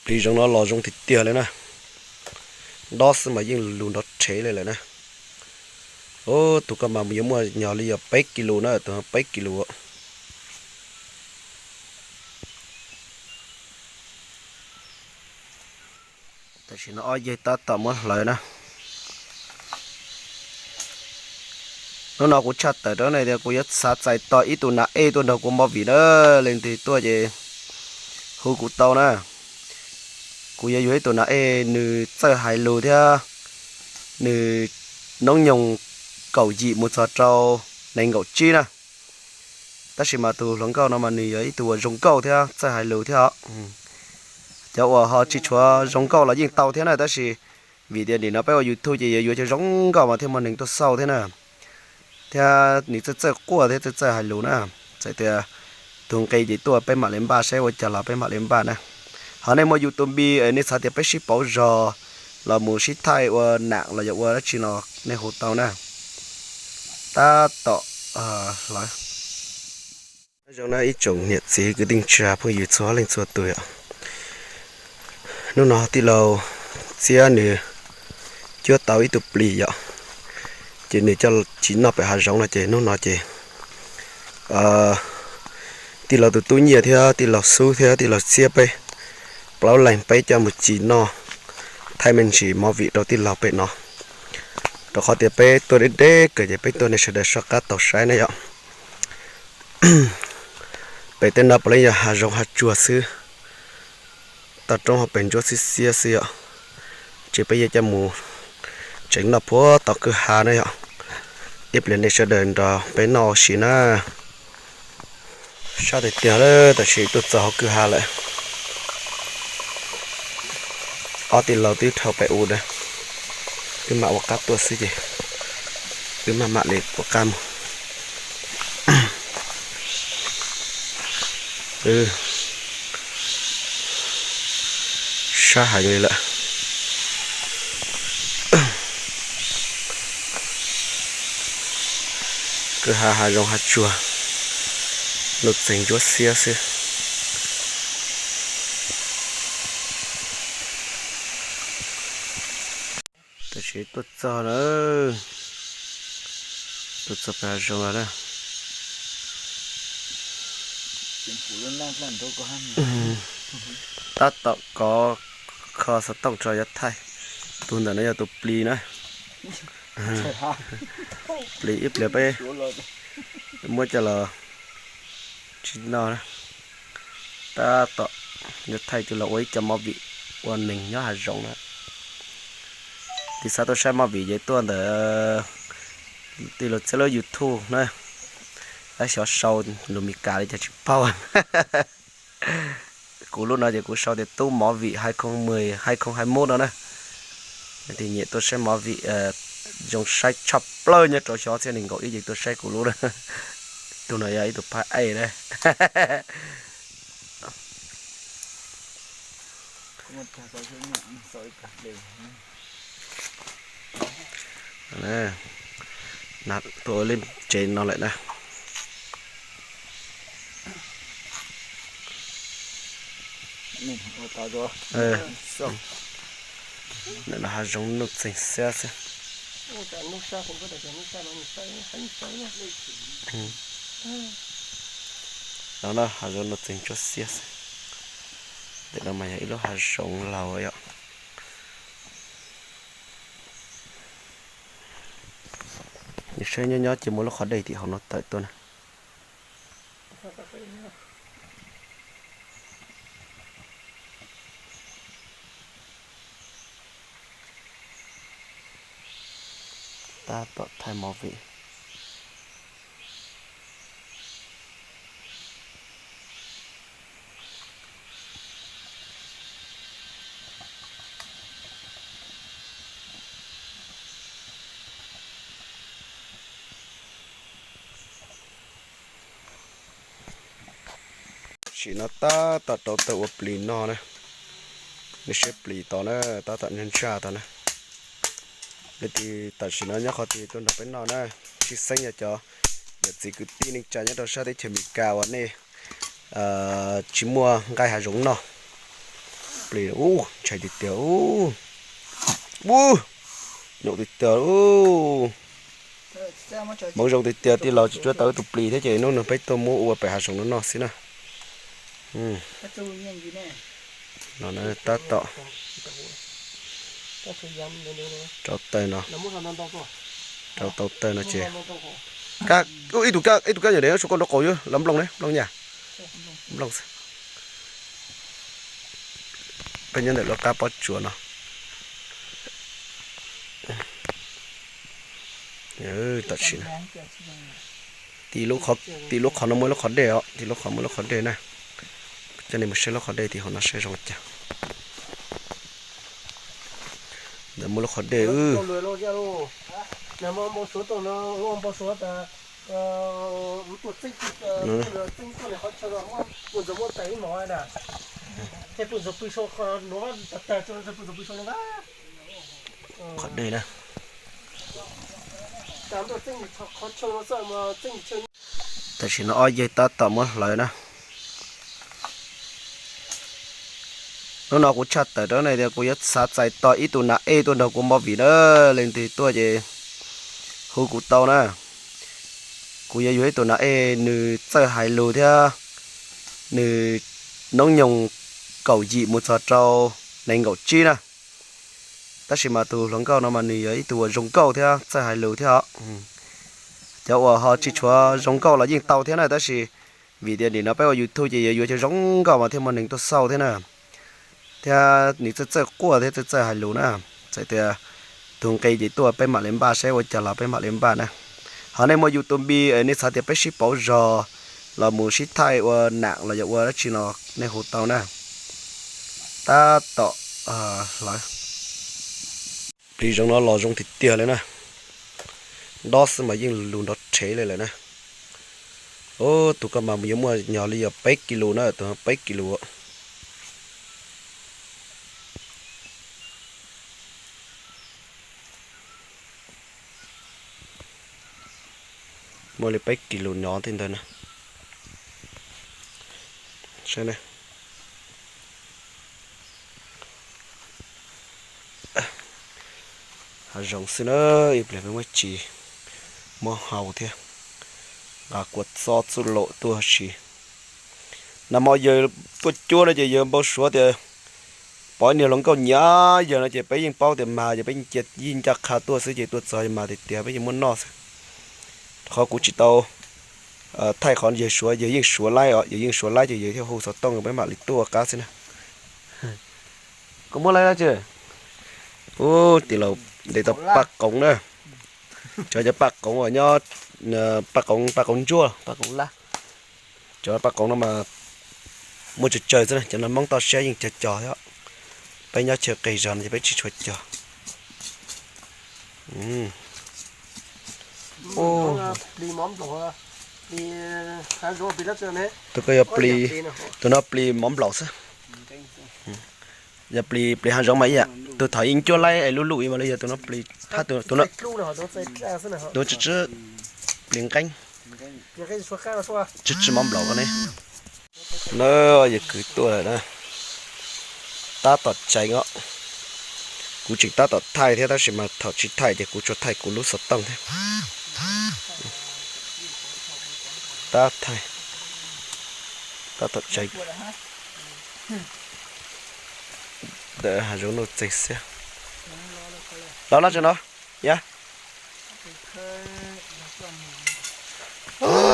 Plis zoov no los zoo tiag tiag li na. Dob xwb mas yeej lug nrov rhev li lawm na. Ub, tus ko mas yuav muaj nyog li yog peb kis lus na, tus peb kis lus. Tam sim no ob yawg tab tom muab hlawv na. Hnub no kuv tshaj tawm rau nej tias kuv yuav xav txais tos ib tug nas ej tuaj nrog kuv movie na, leej twg tuaj ces hu kuv tau na. Kuv yuav yuav ib tug nas ej nws txawj hais lus thiab nws noob nyoog kaum yim mus txog rau nees nkaum tsib na. Tab sis mas tus hluas nkauj no mas nws yog ib tug uas zoo nkauj thiab txawj hais lus thiab os. Cov uas ho tsis tshua zoo nkauj los yeej tau thiab na, tab sis vim tias nim no peb ua YouTube ces yuav yuav cov zoo nkauj mas thiaj muaj neeg tuaj xauj thiab na. Thiab nws txawj txawj quaj thiab txawj txawj hais lus na. Txawm tias tus nqi ces tuaj peb mam li npaj, saib ua cas los peb mam li npaj na. Ho nej muaj YouTube es nej xav tias peb sib pauv zog los mus sib thaij ua nam los yog ua dab tsi no, nej hu tau na. Tab tom hlawv. Nyob zoo na ib tsoom niam txiv kwv tij neej tsa phooj ywg txhua leej txhua tus yom. Hnub no tij laug Txiab nws cuab tau ib tug plis yom, ces nws coj tsis noj pem hav zoov no ces hnub no ces tij laug tus tub Nyiaj thiab tij laug Xub thiab tij laug Txiab peb plaub leeg peb coj mus tsis noj thaij me ntsis movie rau tij laug pem no. Rau qhov tias peb tuaj deb deb kawg ces peb tuaj nej sawv daws soj qab tau saib na yom. Pem tej no puav leej yog hav zoov hav tsuag xwb, toj roob hauv pes ntsuab xiab xiab xwb yom. Ces peb yuav coj mus tsev noj puag tom kwj ha na yom. Ib pliag nej sawv daws nrog peb noj ua si na. Sab tiag tiag lawm, tam sim tuaj txog hauv kwj ha lawm. Ob tij laug twb dhau pem u na, wb mam ua qab tuaj xwb ces wb maj mam li ua qab mus. Sab heev li lawm. Kwj ha hav zoov hav tsuag, nuj txeeg ntsuab xiab xwb. Tam sim tuaj txog na, tuaj txog pem hav zoov lawm na. Tab tom kov kho xov tooj tso yuav thaij. Tus ntawm no yog tus plis na. Plis ib pliag peb muab coj los tsis noj na. Tab tom yuav thaij coj los ua ib co movie ua neeg nyob hav zoov na. Tig xav tuaj saib movie ces tuaj ntawm tij laug Txiab lub YouTube na. Tab xyov sau lus Meskas li cas tsis paub. Kuv lub no ces kuv sau tias Tub Movie hai không mười, hai không hai mốt no na. Tig nyiam tuaj saib movie zoo saib tshaj plaws nyob rau xyoo ob txhiab nees nkaum ib ces tuaj saib kuv lub na. Tus no yog ib tug phab ej na. Tuaj ua lub tsev no lawm na. Ntawm no hav zoov nuj txeeg xiab xwb. No na hav zoov nuj txeeg ntsuab xiab xwb. Ntawm no mas yog ib lub hav zoov laug yom. Saib nyob nyob ces muaj lub qhov dej tim hauv no tawm tuaj na. Tab tom thaij movie. Tam sim no tab tom rauv taws ua plis noj na. Nej saib plis tod na, tab tom ntsaj ntsaj tod na. Leej twg tam sim no nyob qhov twg tuaj nrog peb noj na. Tshwj xeeb yog cov niam txiv kwv tij neej tsa nyob rau sab teb chaws Amelikas uas nej tsis muaj nqaij hav zoov noj, plis ub, ntshai tiag tiag ub. Ub, nyuam tiag tiag ub. Hmoov zoo tiag tiag tij laug tsis tsuab tau ib tug plis thiab ces hnub no peb tuaj muab ua pem hav zoov no noj xwb na. No tab tom rau taws no, rau tau taws no ces ib tug kab, ib tug kab nyuam dev su koj nrau qaus yuav los nplooj ne, nplooj nyaj, nplooj xwb. Peb nyob ntawm lub qab pob tsuas no. Tam sim no tim lub qhov no muaj lub qhov dej os, tim lub qhov muaj lub qhov dej na. Coj nej mus saib lub qhov dej tim hauv no saib zoo cas. Ntawd muaj lub qhov dej. Qhov dej na. Tam sim no ob yawg tab tom muab hlawv na. Hnub no kuv tshaj tawm rau nej tias kuv yuav xav txais tos ib tug nas ej tuaj nrog kuv movie na. Leej twg tuaj ces hu kuv tau na. Kuv yuav yuav ib tug nas ej nws txawj hais lus thiab nws noob nyoog kaum yim mus txog rau nees nkaum tsib na. Tab sis mas tus hluas nkauj no mas nws yog ib tug uas zoo nkauj thiab txawj hais lus thiab os. Cov uas ho tsis tshua zoo nkauj los yeej tau thiab na, tab sis vim tias nim no peb ua YouTube ces yuav yuav cov zoo nkauj mas thiaj muaj neeg tuaj xauj thiab na. Thiab nws txawj txawj quaj thiab txawj txawj hais lus na. Txawm tias tus nqi ces tuaj peb mam li npaj, saib ua cas los peb mam li npaj na. Ho nej muaj YouTube es nej xav tias peb sib pauv zog los mus sib thaij ua nam los yog ua dab tsi no nej hu tau na. Tab tom hlawv. Plis zoo no los zoo tiag tiag li na. Dob xwb mas yeej lug nrov rhev li lawm na. Tus koj mas yuav muaj nyog li yog peb kis lus na, tus peb kis lus. Muaj li peb kis lus nyob tej ntawd na. Hav zoov xwb na, ib pliag peb muab tsis muab hau thiab. Nqa kua txob txuj lom tuaj si. Nag hmo yawg tuaj cuab no ces yawg npau suav tias pom ib niag hluas nkauj nyiam yawg no ces peb yeej paub tias mag ces peb yeej cia yeej ncaj qha tuaj xwb ces tuaj txog mag tiag tiag peb yeej muab noj xwb. Qhov kuv tsis tau thaij qhov yawg suav, yawg yeej suav laib os, yawg yeej suav laib ces yawg thiaj hu xov tooj peb mam li tuaj qab xwb na. Koj muab laib dab tsi? Ub, tij laug ntes tau paj qoov na. Cov cov paj qoov uas nyob, paj qoov, paj qoov ntsuab, paj qoov lab. Cov paj qoov no mas muaj tsawg tsawg xwb na, cov no Hmoob toj siab yeej cog cog thiab. Peb nyob chaw qis zog no ces peb tsis tshua cog. Tus ko yog plis, tus no plis mov nplaum xwb. Yog plis, plis hav zoov mas ib yam, tus thaum ib ncuab laib es lub luj ib mas li yog tus no plis, tus no, tus tsw tsw plis nqeeb, tsw tsw mov nplaum ko ne. Na, yawg kwv tuaj lawm na. Tab tom tseev os. Kuv tseem tab tom thaij thiab tab sis mas thaum tsis thaij ces kuv tsuas thaij kuv lub xov tooj thiab. Tab thaij, tab tom tseev. Ntawm hav zoov nuj txeeg xiab. Los los tseem no, yog.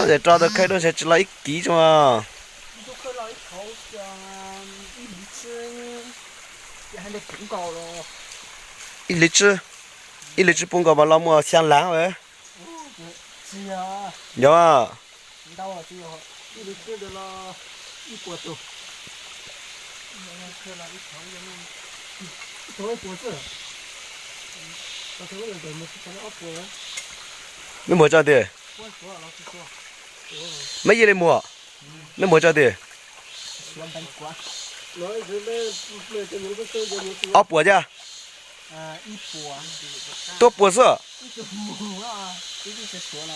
Ces rau tau khawb dua ntshe tsis los ib kiv tso. Ib hlis tsw, ib hlis tsw pub nkaus mas los muaj xyaa lav. Yog. Meb muag tso tiag. Meb yij li muag. Meb muag tso tiag. Ob puas thiab. Tub puas xwb.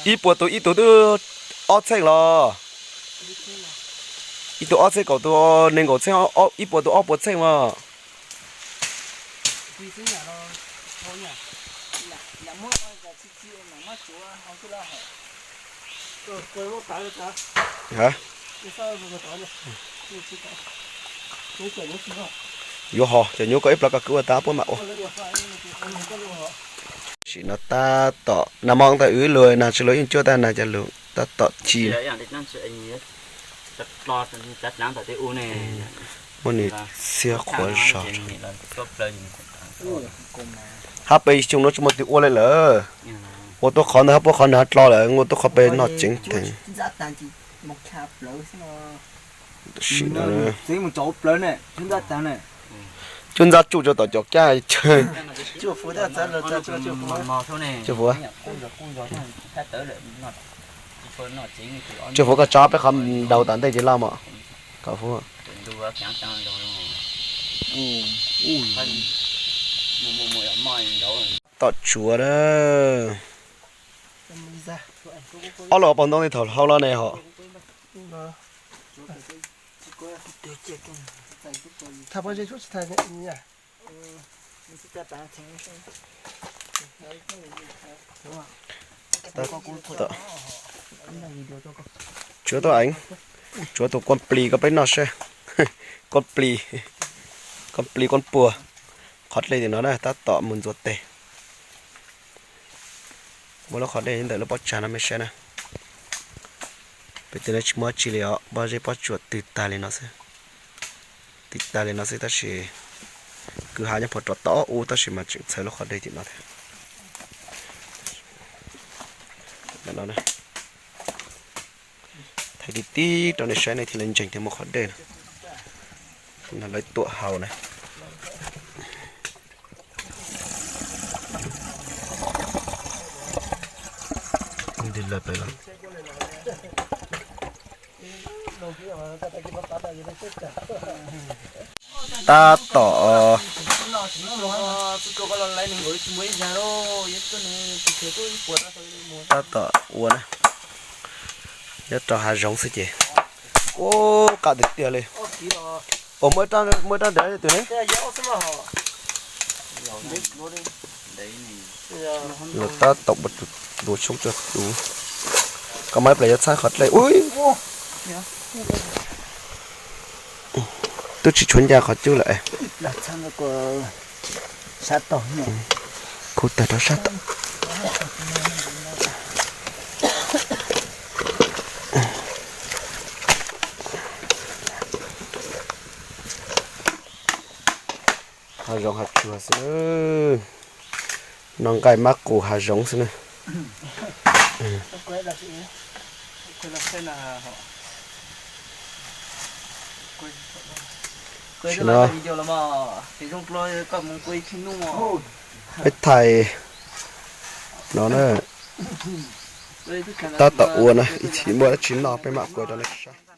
Ib puas tus ib tug twb ob txheej los. Ib tug ob txheej kaum tus nees nkaum txheej, ib puas tus ob puas txheej mas. Yuav ho cov nyuj ko ib plab koj kwv ua tau puab mam ua. Sim no tab tom nag hmo ntawd wb luag nag tsis luag yeej cuab tag nag cov lus tab tom ci. Muaj nws txiag qhuav zog. Hab peb xyoo no tsis muaj twg ua li lawm. Ua tuaj qhov ntawd hab puab qhov nws hab dlo lawm, ua tuaj qhov peb noj ceev theem. Sim no cuab ntxab tsuj rau tom cov kab. Cuab fuv. Cuab fuv koj tso peb qhov daus tom ntej ces loj mog. Kom fuv. Tom tsuav na. Ob los pog ntoo tej thaum hau los ne hos. Tsuav tuaj eev, tsuav tus kuaj plis koj peb noj seb. Kuaj plis, kuaj plis kuaj puag. Qhov dlej tim no na tab tom mus ntxuav tes. Muab lub qhov dlej ntawm lub pob tsag no mej saib na. Pem tej no tsis muaj dab tsi li os, pob zeb pob tsuas twg tag li no xwb. Twg tag li no xwb tab sis kwj ha nyob puag rov tom ub tab sis mas tseem txhawv lub qhov dlej tim no thiab. Thaij tib tib rau nej saib nej thiaj li ntseeg tias muaj qhov dlej no. Lawv tuam haus na. Tab tom, tab tom ua na. Nyob rau hav zoov xwb ces. Ub, qab tiag tiag li. Ua muaj ib rab nrad twg ne? Lawv tab tom ua tus duav tshoob tsuag tus. Koj muab ib pliag yuav txhab qhov dlej ub. Twb tsis tshuav ncaj qhov cub lawm. Khub tawg rau sab tom. Hav zoov hav tsuag xwb na. Noj nqaij mab qus hav zoov xwb na. Sim no peb thaij no na, tab tom ua na, ib chim muaj dab tsi noj peb mam kuaj rau nej saib.